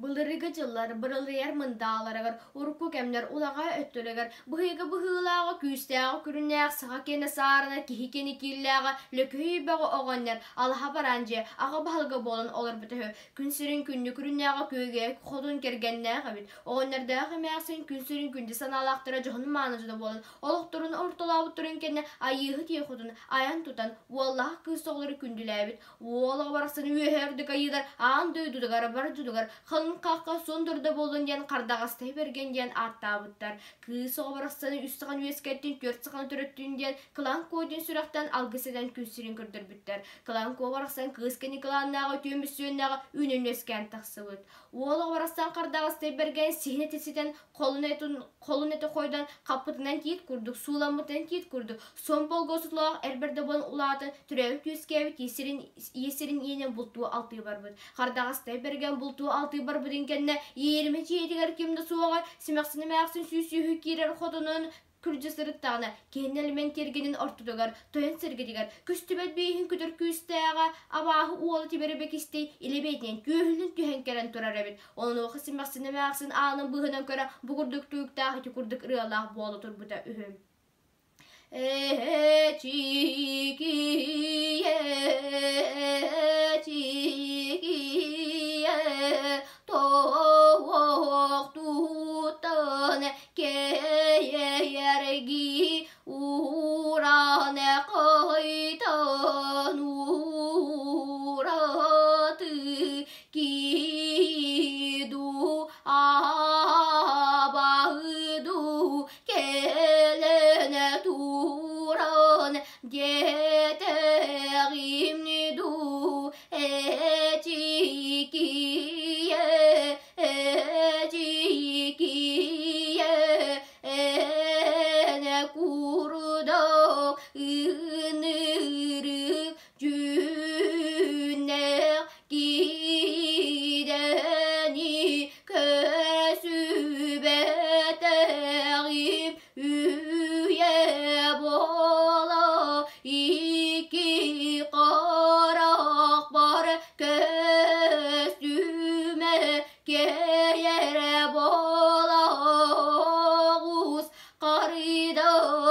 Былыргы дьыллар бырылыйар мындааларыгар, урукку кэмнэр улаҕаа өттүлэригэр быһыыга быһыылааҕа, күүстээҕэ күрүннээх саха киэнэ саарына, киһи киэнэ кииллээҕэ Лөкөй бөҕө оҕонньор алаһа бараан дьиэ аҕа баһылыга буолан олорбут үһү. Күн сирин күндү күрүннээҕэ күөгэйэ хотун кэргэннээх эбит. Оҕонньордоох эмээхсин күн сирин күндү санаалаахтара дьоһун мааны дьоно буолан олохторун ортолообуттарын кэннэ Айыыһыт ийэ хотун айан тутан уоллаах кыыс оҕолору күндүлээбит. Уол оҕо барахсан үөһэ үрдүк айыылар аан дойдутугар бар дьонугар халыҥ хахха суон дурда буоллун диэн Хардаҕастай Бэргэн диэн ааттаабыттар. Кыыс оҕо барахсаны үс саҕаны үөскэттин, түөрт саҕаны төрөттүн диэн Кылаан Куо диэн сүрэхтэн алгыс этэн күн сирин көрдөрбүттэр. Кылаан Куо барахсан кыыс кини кылааннааҕы үтүө мөссүөннээҕи үүнэн үөскээн тахсыбыт. Уол оҕо барахсан Хардаҕастай Бэргэн сиһин этэ ситэн холун этэ хойдон хаппытынан тиит курдук, сууламмытынан тиит курдук, сон болго сутулаах эр бэрдэ буолан улаатан, төрөөбүт үөскээбит ийэ сирин иэнэн бултуу-алтыы барбыт. Хардаҕастай бэргэн бултуу-алтыы барбытын кэннэ иэримэ дьиэтигэр ким да суоҕа, симэхсин эмээхсин сүүс сүүһү киирэр хотонун күрдьэ сырыттаҕына, киһини элэмэн тиэргэнин ортотугар, тойон сэргэтигэр көстүбэт бииһин көтөр күүстээҕэ абааһы уола тимирэ бэкистэй илэ бэйэтинэн күөһүлүн түһэн кэлэн турар эбит. Онуоха симэхсин эмээхсин аанын быыһынан көрө бу курдук туйуктаах ити курдук ырыалаах буола турбута үһү. Эчикийэ, эчикийэ, тоохтуутан кэйэрги уран кыйтан ураты киду абаһыду кэлэн туран диэтэҕим дуу эчикийэ эчикийэ эн курдук ынырык дьүннээх киидэни көсүбэтэҕим үйэ буола икки харахпар көстүмэ кэйэрэ буола оҕус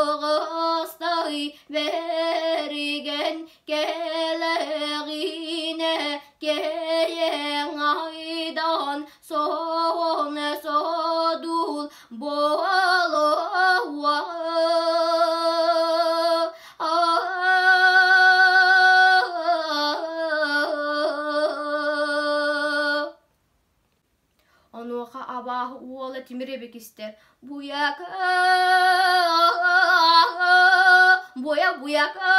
Харыйдаҕастай бэригэн кэлэҕинэ кэйэҥ айдан соон содул буолуо. Онуоха абааһы уола тимир эбикистэр «Буйака, буйа буйака,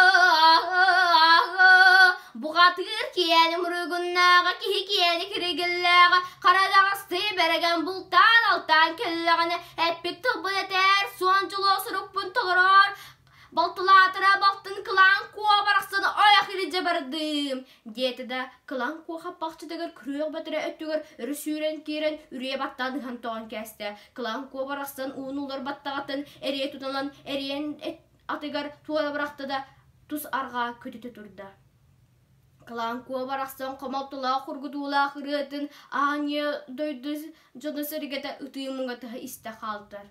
буҕатыыр киэни муругуннааҕа, киһи киэни киригиллээҕэ, харадаҕастыы бэрэгэн бултаан-алтаан кэллэҕинэ, эппит тылбын этээр, суон дьулуо сурукпун толороор, Балтылаатара балтын кылаан куо барахсан ойох илдьэ бардым диэтэ да кылаан куо хаппахчытыгар күрүөх бэтэрэ өттүгэр өрө сүүрэн киирэн үрүйэ баттаан ыһан тоҕон кээстэ. Кылаан куо барахсан ууну улар баттаҕатын эрийэ тутанан эриэн атыгар туора бырахта да тус арҕаа көтүтэ турда. Кылаан куо барахсан хомолтолоох кургутуулаах ырыатын аанньа дойду дьоно-сэргэтэ ытыы муҥатыһа истэ хаалтар.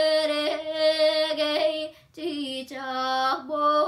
Күөрэгэй чыычаах буоламмын.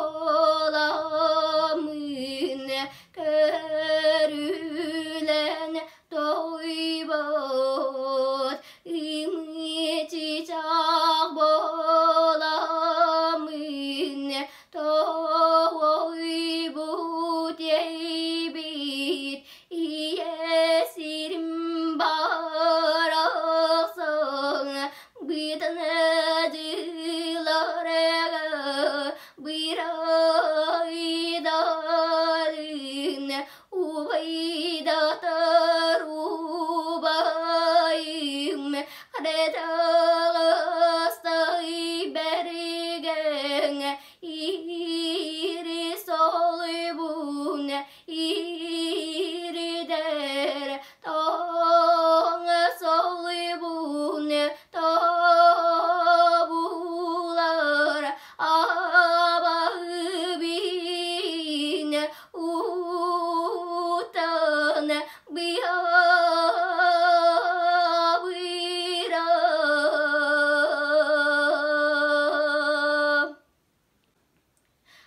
Абыра.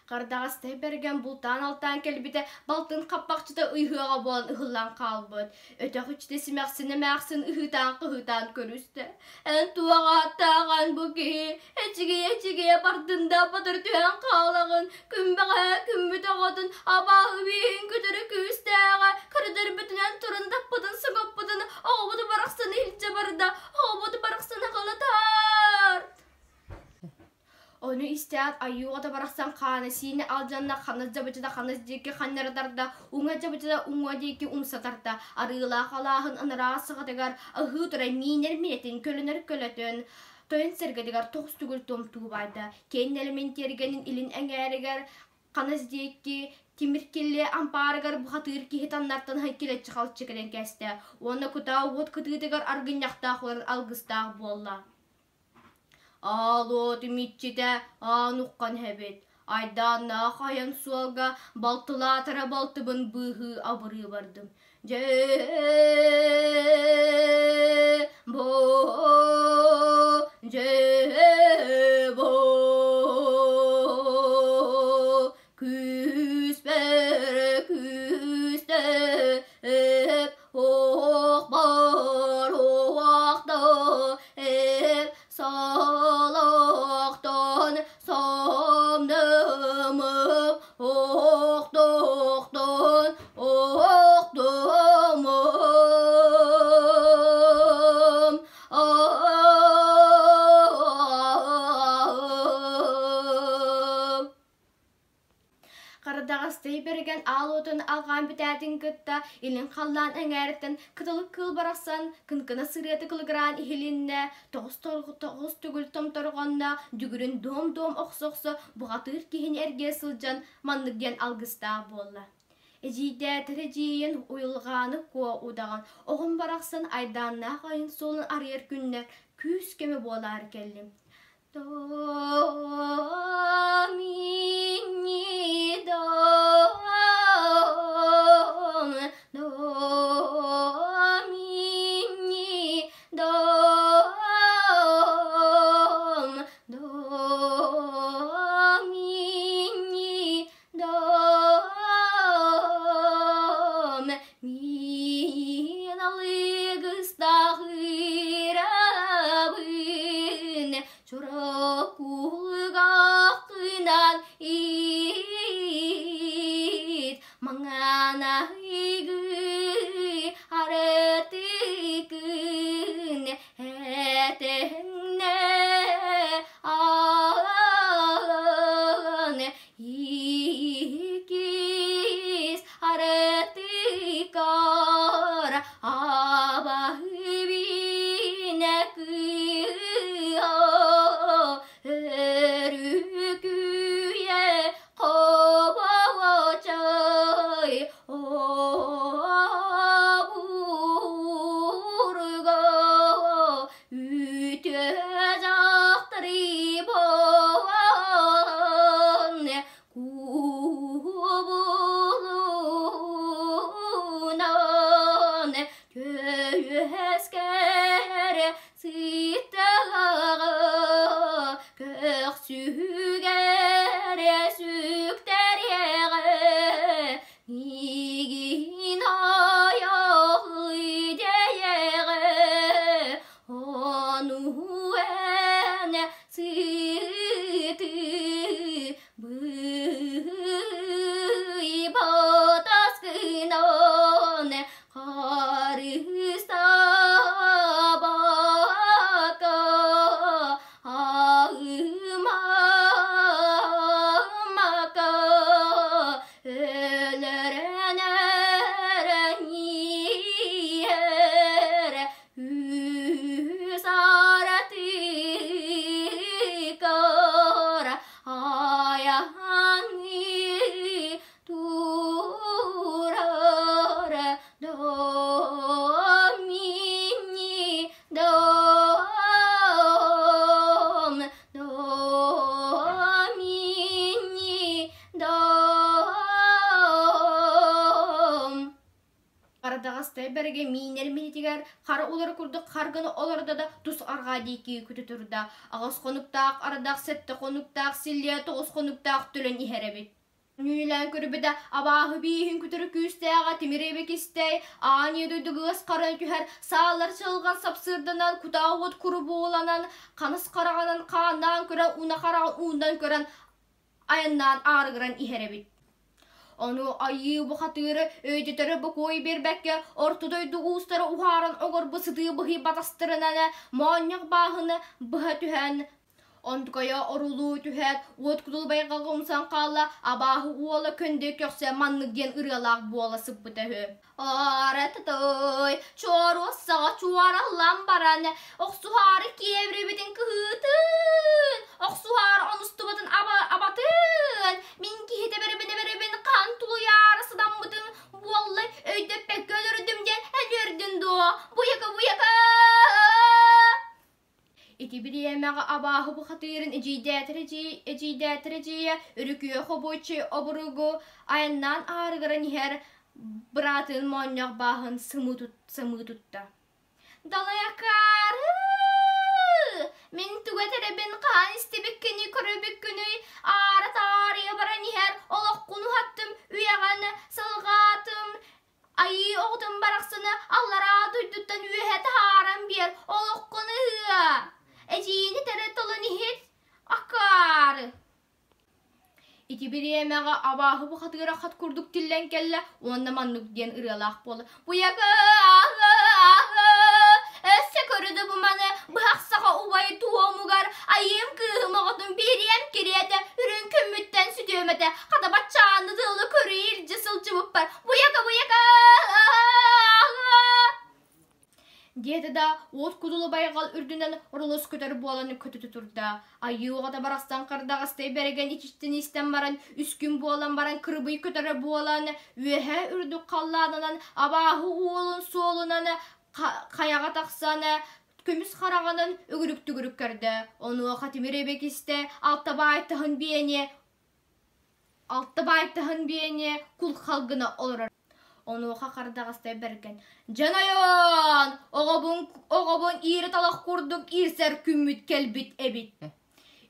Хардаҕастай бэргэн бултаан-алтаан кэлбитэ балтын хаппахчыта ыйыһыаҕа буолан ыһыллан хаалбыт. Өтөх иччитэ симэхсин эмээхсин ыһыытаан-хаһыытаан көрүстэ. Эн туох ааттааҕын бу киһи эчигийэ-эчигийэ бардын да батыр түһэн хаалаҕын, күмбэҕэ күммүт оҕотун абааһы бииһин көтөрө күүстээҕэ, көрдөрбүтүнэн туран даппытын сыгыппытын оҕобут барахсаны илдьэ барда, оҕобут барахсаны халатаар. Ону истээт айыы оҕото барахсан хаана-сиинэ алдьанна, ханас дьабычыта ханас диэки ханньара тарда, уҥа дьабычыта уҥа диэки умса тарта, арыылаах алааһын анараа саҕатыгар аһыы турар миинэр миэтин көлөнөр көлөтөн, тойон сэргэтигэр тоҕус төгүл туомтуу баайда, киэҥ нэлэмэн тиэргэнин илин эҥээригэр ханас диэки тимир киллиэ ампаарыгар бухатыыр киһи таннартан килэччи-халчы кэлэн кээстэ уонна кутаа уот кытыытыгар аргынньахтаах олорон алгыстаах буолла. Аал уотум иччитэ аан уххан иһэбит, айдааннаах айан суолга балтылаатара балтыбын быыһыы абырыы бардым. Дьэ бо дьэ бо күүспэр күүстэп Ох-бар уохта эр салахтан самнымып охтохтон охтумум Харадаҕастай бэргэн аал уотун алҕаан бүтээтин кытта илин халлаан эҥээриттэн кытылык кыыл барахсан кынкына сырыата кылыгыраан иһилиннэ, тоҕус тоҕус төгүл томторҕонно, дүгүрүн дуом-дуом охсо-охсо бухатыыр киһини эргийэ сылдьан маннык диэн алгыстаах буолла. Эдьиийдээтэр эдьиийин уйулҕааны куо удаҕан, оҕом барахсан айдааннаах айын суолун арыйар күннэр күүс-көмө буолаары кэллим. До ми ни до до ми ни до до ми ни до мин алыгыстаһырабын чурокулгахынан иит маҥанаһыгы арытыкын этэҥнэ аан Иккис арытыкар абаһыбинэ кыа өрүкүйэ хобочой обурга үтүө дьахтары буолан кубулунан түөскэр сыттаҕа көхсүгэр сүктэриэҕэ Миигин айахлыы дьэйэҕэ ону эн сыты быйбатас гынан харыстабакка аһымаммакка өлөрөн эрэн иһэр үс аратыкар айаҥы турар домини дом домини дом. Арадаҕас Хардаҕастай бэрэгэ миинэр минитигэр хара улар курдук харгыны олордо да тус арҕаа диэки көтө турда. 8 хонуктаах ардах, 7 хонуктаах силлиэ, 9 хонуктаах төлөн иһэр эбит. Ньүүлээн көрбүтэ абааһы бииһин күтүрү күүстээҕэ тимир эбэкистэй, аан ийэ дойду ыас харан түһэр, саалар чылҕан сапсыырданан, кутаа уот курубууланан, ханыс хараҕынан хааннаан көрөн, уна хараҕын уунан көрөн айаннаан аарыгыран иһэр эбит. Ону айыы бухатыыры өйдөтөрө бокуой биэрбэккэ, орто дойду уустара уһааран оҥорбут сытыы быһый батастарынан моонньох бааһыны быһа түһэн, онтукайа орулуу түһээт, уот кутул байҕалга умсан хаалла, абааһы уола көндө көхсө маннык диэн ырыалаах буола сыппыта үһү. Аарататай, чоруоссаҕа чуораллан баран, охсуһаары киэбирибитин кыһыытын, охсуһаары онустубатын абатын, мин киһитэ бэрэбинэ-бэрэбин хаан тулуйаары сыдаммытым буолла өйдөппөккө өлөрдүм диэн эн үөрдүн дуо? Буйака-буйака! Ити бириэмэҕэ абааһы бухатыырын эдьиийдээтэр эдьиийдээтэр эдьиийэ Өрүкүйэ хобуоччу обуругу айаннаан аарыгыран иһэр быраатын моонньоох бааһын сымыы тутта. «Далайакаары! Мин тугу этэрэбин хаһан истибиккиний, көрбүккүнүй? Аара таарыйа баран иһэр олоххун уһаттым, үйэҕин салҕаатым, Айыы оҕотун барахсаны аллараа дойдуттан үөһэ таһааран биэр, олоххун ыһыа! Эдьиийини тэрэ тылын иһит, акаары! Ити бириэмэҕэ абааһы бухатыыра хат курдук тиллэн кэллэ уонна маннык диэн ырыалаах буолла. Буйакы аһы аһы өссө көрүдү бу маны быһах саха убай туомугар айыым кыыһым оҕотун биэриэм кириэтэ үрүҥ күммүттэн сүтүөм этэ хата баччааны тылы көрүү илдьэ сылдьыбыппар буйака буйака диэтэ да уот кудулу байҕал үрдүнэн орулус көтөр буолан көтүтэ турда. Айыы оҕото барахсан хардаҕастай бэргэн ичиттэн истэн баран үс күн буолан баран кырбый көтөрө буолан үөһэ үрдүк халлаанынан абааһы уолун суолунан хайаҕа тахсан көмүс хараҕынан үгүрүк-түгүрүк көрдө. Онуоха тимир эбэкистэ алта баайтаһын биэни алта баайтаһын биэни кулхал гына олорор. Онуоха хардаҕастай бэргэн «Дьон ойоон, оҕобун, оҕобун иирэ талах курдук иирсэр күммүт кэлбит эбит»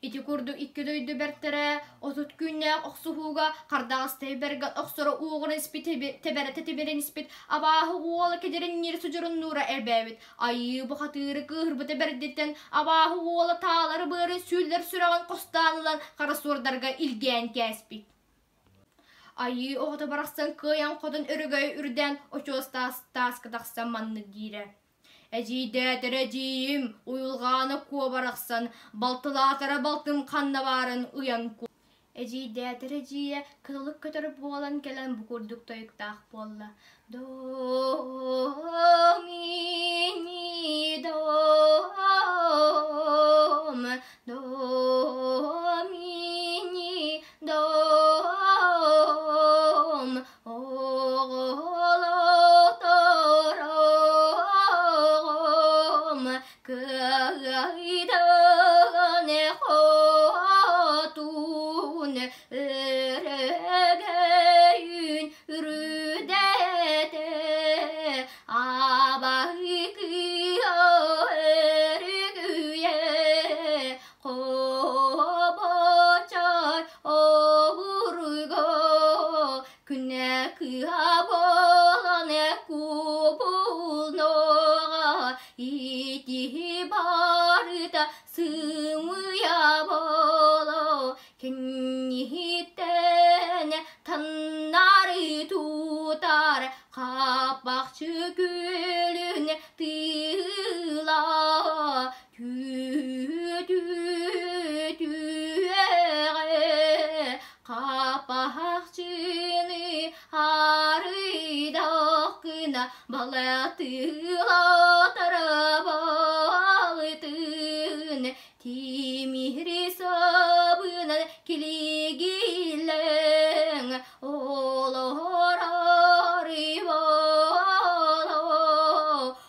Ити курдук икки дойду бэртэрэ 30 күннээх охсуһууга хардаҕастай бэргэн охсоро уоҕуран испит тэбэрэ тимирэн испит абааһы уола кэдэринниир судьуруннуура элбээбит айыы бухатыыры кыыһырбыта бэрдиттэн абааһы уола таалары быары сүллэр сүрэҕин хостоон ылан хара суордарга илгээн кээспит. Айыы оҕото барахсан кыайан-хотон өрөгөй үрдээн очуос таас тааска тахсан маннык диирэ Эдьиийдээтэр эдьиийим, уйулҕаана куо барахсан, балтылаатара балтым ханна баарын ыйан куо Эдьиийдээтэр эдьиийэ кыталык көтөр буолан кэлэн бу курдук тойуктаах буолла: До ми ни до до ми ни до Оҕолотором кыайдан хотун өрөгөйүн үрдэтэ абаһыкыа өрүгүйэ хобочой обурго Күнэ кыһа буолан кубулнуоҕа итиһи барыта сымыйа боло киниһиттэн таннары тутар хаппахчы күөлүн тыыла Тү-тү-түөҕэ хаппахчыны арыйдах гына балатыылатара балтын тимири сабынан килигилэҥ олорор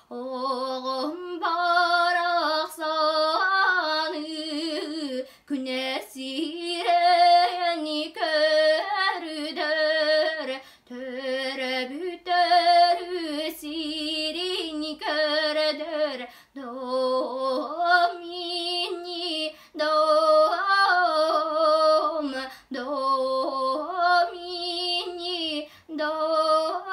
Оҕом барахсаны күнэ сирэни көрдөр, төрөбүттөрү сирэ. көрдөр Домини дом Домини дом.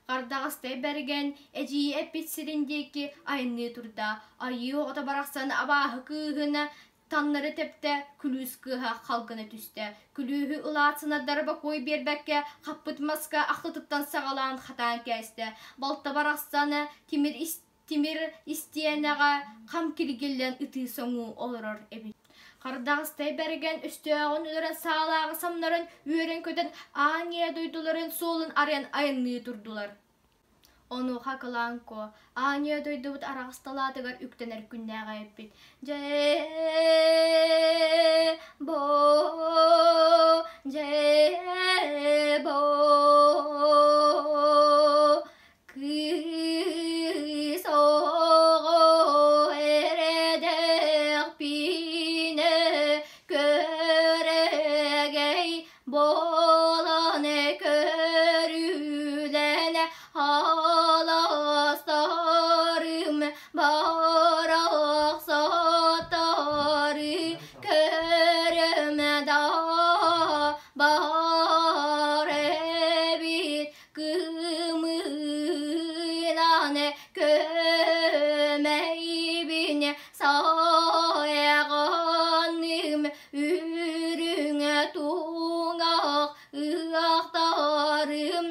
Хардаҕастай бэргэн эдьиийэ эппит сирин диэки айанныы турда. Айыы оҕото барахсан абааһы кыыһына таннары тэптэ, күлүүс кыыһа халгына түстэ. Күлүүһү ылаат сынардара бокуой биэрбэккэ, хаппыт маска ахтытыттан саҕалаан хатаан кээстэ. Балта барахсан тимир тимир истиэнэҕэ хам киргиллэн ытыы соҥуу олорор эбит. Хардаҕастай бэргэн өстөөҕүн өлөрөн саалааҕы самнарын үөрэн-көтөн аан ийэ дойдуларын суолун арыйан айанныы турдулар. Онуоха Кылаан Куо аан ийэ дойдубут араҕас талаатыгар үктэнэр күннээҕи эппит: «Дьэ, бо, дьэ, бо, Кыыс оҕо эрэдэхпинэ көрөгөй буолан көрүүлэн аластарым барахсаттары көрөм да бар эбит Кымыынан көмөйбүн сайҕаным үрүҥ туҥах ыахтарым.